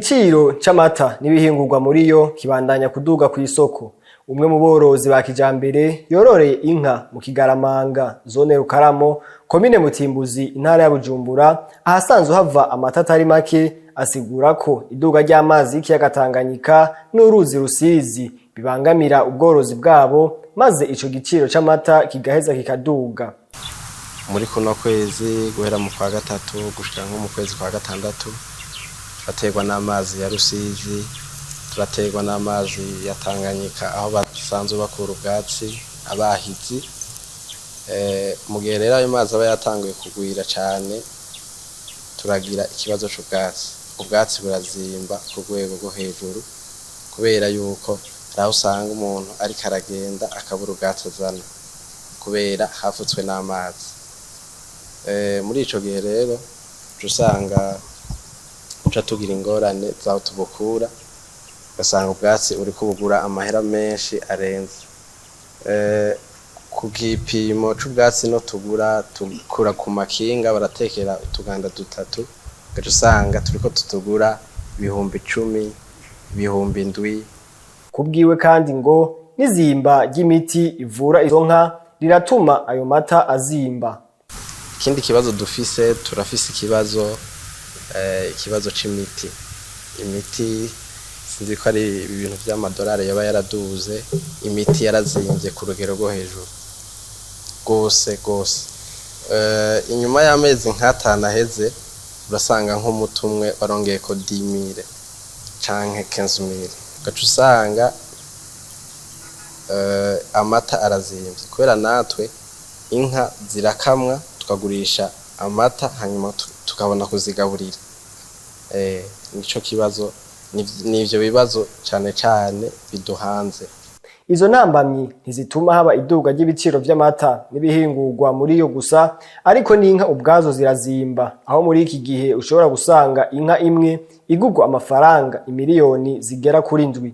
Igiciro c'amata n'ibihingurwa muri yo kibandanya kuduga kw'isoko. Umwe mu borozi ba kijambere yororeye inka mu Kigaramanga, zone Rukaramo, komine Mutimbuzi, intara ya Bujumbura, ahasanzwe hava amata atari make, asigura ko iduga ry'amazi y'ikiyaga Tanganyika n'uruzi Rusizi bibangamira ubworozi bwabo, maze ico giciro c'amata kigaheza kikaduga. Muri kuno kwezi, guhera mu kwa gatatu gushika nko mu kwezi kwa gatandatu, turaterwa n'amazi ya Rusizi, turaterwa n'amazi ya Tanganyika aho basanzwe bakura ubwatsi abahizi. Mu gihe rero ayo mazi aba yatanguye kugwira cane, turagira ikibazo c'ubwatsi. Ubwatsi burazimba ku rwego rwo hejuru, kubera yuko hari aho usanga umuntu ariko aragenda akabura ubwatsi azana kubera hafutswe n'amazi. Muri ico gihe rero uca usanga uca tugira ingorane zaho tubukura, ugasanga ubwatsi uriko ubugura amahera menshi arenze. Ku gipimo c'ubwatsi no tugura, tugura ku makinga, baratekera utuganda dutatu, ugaca usanga turiko tutugura 10.000, 7.000. Kubwiwe kandi ngo n'izimba ry'imiti ivura izo nka riratuma ayo mata azimba. Ikindi kibazo dufise, turafise ikibazo c'imiti. Imiti, sinzi ko ari ibintu vy'amadolari yoba yaraduze, imiti yarazimvye ku rugero rwo hejuru gose gose. Inyuma y'amezi nk'atanu aheze, urasanga nk'umuti umwe warongeyeko 10.000 canke 15.000, ugaca usanga amata arazimvye, kubera natwe inka zirakamwa, tukagurisha amata, hanyuma tukabona kuzigaburira. Nico kibazo, nivyo bibazo cane cane biduhanze. Izo ntambamyi ntizituma haba iduga ry'ibiciro vy'amata n'ibihingurwa muri yo gusa, ariko n'inka ubwazo zirazimba, aho muri iki gihe ushobora gusanga inka imwe igurwa amafaranga imiliyoni zigera kuri 7.